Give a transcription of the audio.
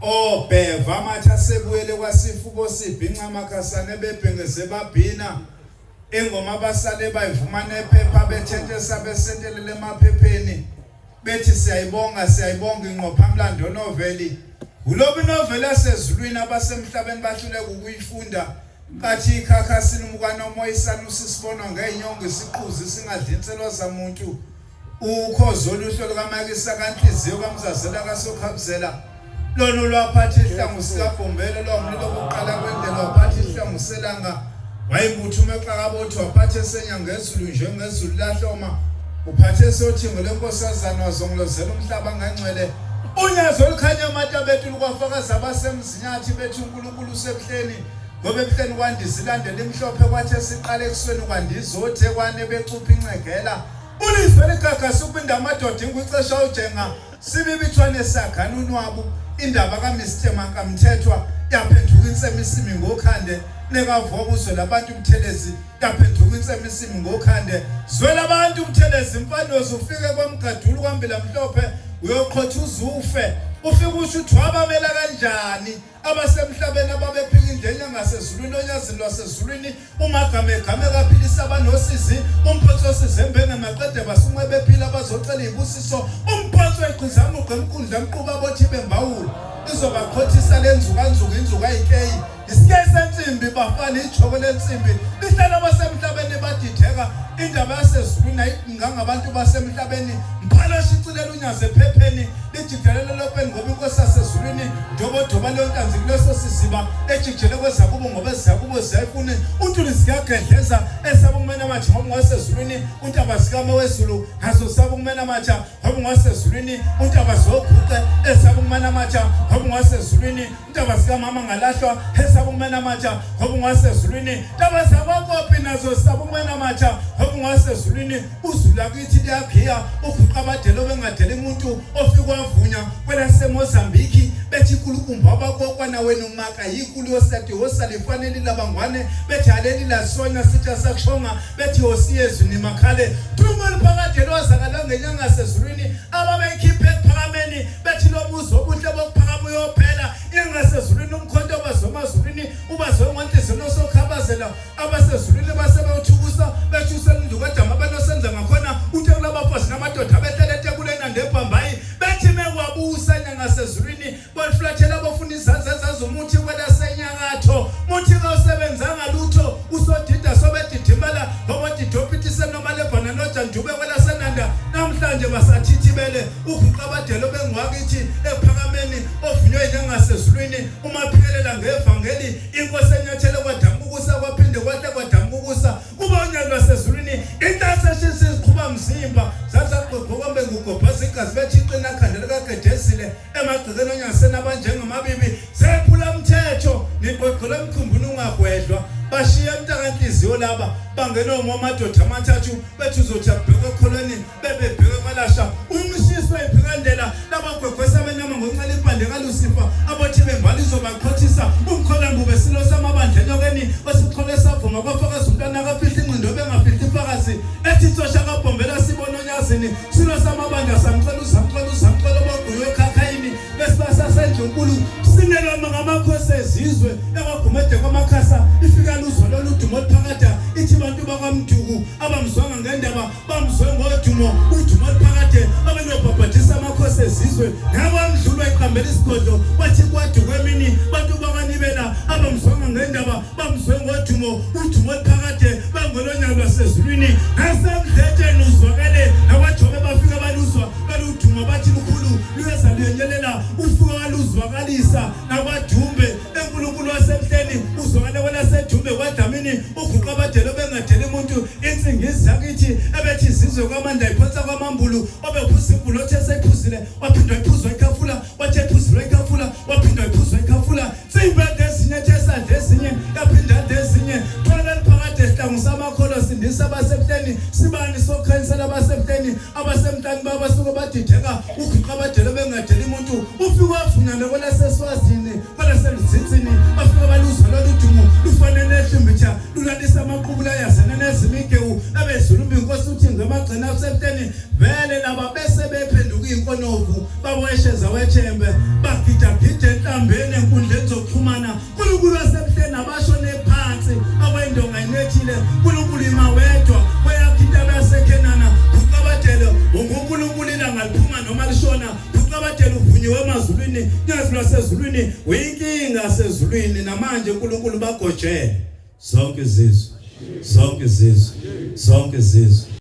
Obheva amathi asebuyele kwasifubo sibhinca amakhasane bebhengeze babhina ingoma abasale bayivuma nephepha bethentesa besentelele emaphepheni bethi siyayibonga siyayibonga ingqophamlando noveli ulobi noveli asezulwini abasemhlabeni bahluleka ukuyifunda kathi ikhakhasini umukanomoya isanusi sibonwa ngenyongo isiquzi singadli inselo zamuntu Ukhozi oluhle lukaMakisa kaNhliziyo kaMzazela kaSokhabuzela lona olwaphatha isihlangu sikaBhombela lwamlilo kokuqala kwendlela waphatha isihlangu selanga wayibutha umexakabothi waphatha esenyanga ezulu njengezulu lahloma uphathe esothingo lenkosazana wazongolozela umhlaba ngangcwele unyazi olukhanya amatabetu lukwafakaza abasemzinyathi bethi uNkulunkulu usebuhleni ngoba ebuhleni kwandiza ilandela imhlophe kwathi esiqala ekusweni kwandiza othekwane becupha incegela Ulizwe ligagasa ukubinda amadoda ingwixesha ujenga sibibithwane sagana unwabu indaba kaMr Mankamthethwa yaphenduka insemisimi ngokhande nekavuka uzwe labantu Buthelezi yaphenduka insemisimi ngokhande zwela abantu Buthelezi mfanozi ufike kwamgadulu kwambila mhlophe uyoqhotha uzufe ufike usho uthi wabamela kanjani abasemhlabeni ababephika indlela engasezulwini onyazini lwasezulwini umagama egame kaphilisa abanosizi umphonso osizembenge maqede basumwe bephila abazocela izibusiso umphonso egqizamuqe emkundla emquba bothi bembawula izobaqhothisa le nzukanzuka inzuka ayikeyi isikeyi sensimbi bafana ijoko lensimbi lihlala abasemhlabeni badideka indaba yasezulwini ayingangabantu basemhlabeni mphalo shicilela unyazi ephepheni lijijelele lopeni ngoba inkosi yasezulwini ndobodoba leyo ntanzi kuleso siziba ejijele kwezakubo ngoba ezakubo ziyayifuna untuli zikagedleza esaba ukumena amatsha ngoba ngowasezulwini untaba zikama wezulu nazo zisaba ukumena amatsha ngoba ngowasezulwini untaba zoguqe esaba ukumena amatsha ngoba ngowasezulwini Ntaba zikamama ngalahlwa esaba ukumena amatsha ngoba ungwasezulwini. Ntaba zakwakopi nazo saba ukumena amatsha ngoba ungwasezulwini. Uzulu lakithi liyagiya uguqa abadela obengadeli umuntu ofika wavunya kwelaseMozambiki bethi ikulukumba abakokwana wena umaka yikulu yosati hosalifanele labangwane bethi aleli lasonya sitsha sakushonga bethi hosiyezwi nimakhale dumo liphakade lwazakala ngenyanga sezulwini ababeyikhiphe ekuphakameni bethi lo muzi obuhle bokuphakama uyophela ingasezulwini umkhonto obazomazulwini ubazongonhliziyo nosokhabazela abasezulwini base bewuthukusa bethuse indlu kadama benosenza ngakhona uthe kulabafazi namadoda abehlele etekuleni ndebhambayi bethi mekwabusa nyangasezulwini Balifulathela abafuna izandla ezazi umuthi kwelasenyakatho muthi kawusebenzanga lutho usodida sobedidimala ngobodidopitise nomalevana nojandube kwelasenanda namhlanje basathithibele uguqabadelo bengiwakithi ekuphakameni ovunywe njengasezulwini umaphikelela ngevangeli inkosi enyathele kwadamukukusa kwaphinde kwahle kwadamukukusa kuba unyaka lwasezulwini intasi eshisa iziqhuba mzimba zazagqogqokombe ngugobhoza igazi bethi iqina khanda likagedezile emagcekeni onyaseni abanjengamabibi sephula umthetho niqoqela emkhumbini ungagwedlwa bashiya emntakanhliziyo laba bangena uma amadoda amathathu bethi uzothi akubhekwe ekholweni bebebheke kwalasha umshiso ephikandela labagwegwesa benyama ngoncela impande kalusifa abothi bembala izobaqhothisa umkholangube silo samabandla enyokeni osixhole savuma kwafakaza umntwana akafihla ingqindo bengafihli ifakazi ethi tsosha kabhombela sibona onyazini Silo samabandla samcela uzamcela uzamcela obaguyo ekhakhayini besibasasendlunkulu sinelwa ngamakhosi ezizwe ekwagumede kwamakhasa ifika luzwa lolu dumo oluphakada ithi bantu bakwamduku abamzwanga ngendaba bamzwe ngodumo udumo oluphakade babenobhabhadisa amakhosi ezizwe nakwamdlulwa iqambela isigodlo bathi kwaduku emini bantu bakwanibela abamzwanga ngendaba bamzwe ngodumo udumo oluphakade bangolonyawo lwasezulwini nasemdletsheni uzwakale nabajobe bafika baluzwa baludumo bathi lukhulu luyeza luyenyelela ufika waluzwakalisa nakwadumbe enkulunkulu wasemhleni uzwakale kwelasedumbe kwadlamini uguqa abadele obengadeli umuntu insingizi yakithi ebethi izizwe kwamandla iphonsa kwamambulu obephuza imbulu othe seyiphuzile waphindwa iphuzwa ikhafula wathi ephuzilwe ikhafula waphindwa iphuzwa ikhafula Simbede ezinye thesandla ezinye yaphinda ezinye thwala liphakade sihlangu samakholwa sindisa abasemhleni sibani sokhanyisela abasemhleni abasemhlani babasuke badideka uguqa abadele bengadeli umuntu ufike wafuna nokwelaseSwazini kwelaseludzidzini bafike baluzwa loludumo lufane nehlumbitha lulalisa amaqubula yazana nezimigewu abezulumbi inkosi uthi ngemagcina asemhleni vele laba bese bephenduka inkonovu babwesheza wethembe bagidagida enhlangu enethile. uNkulunkulu ima wedwa kweyakho intaba yaseKhenana. Uqabadele unguNkulunkulu, ilanga liphuma noma lishona. Uqabadele uvunyiwe emazulwini, nyazi lwasezulwini, uyinkinga sezulwini namanje. uNkulunkulu bagojele zonke izizwe, zonke izizwe, zonke izizwe.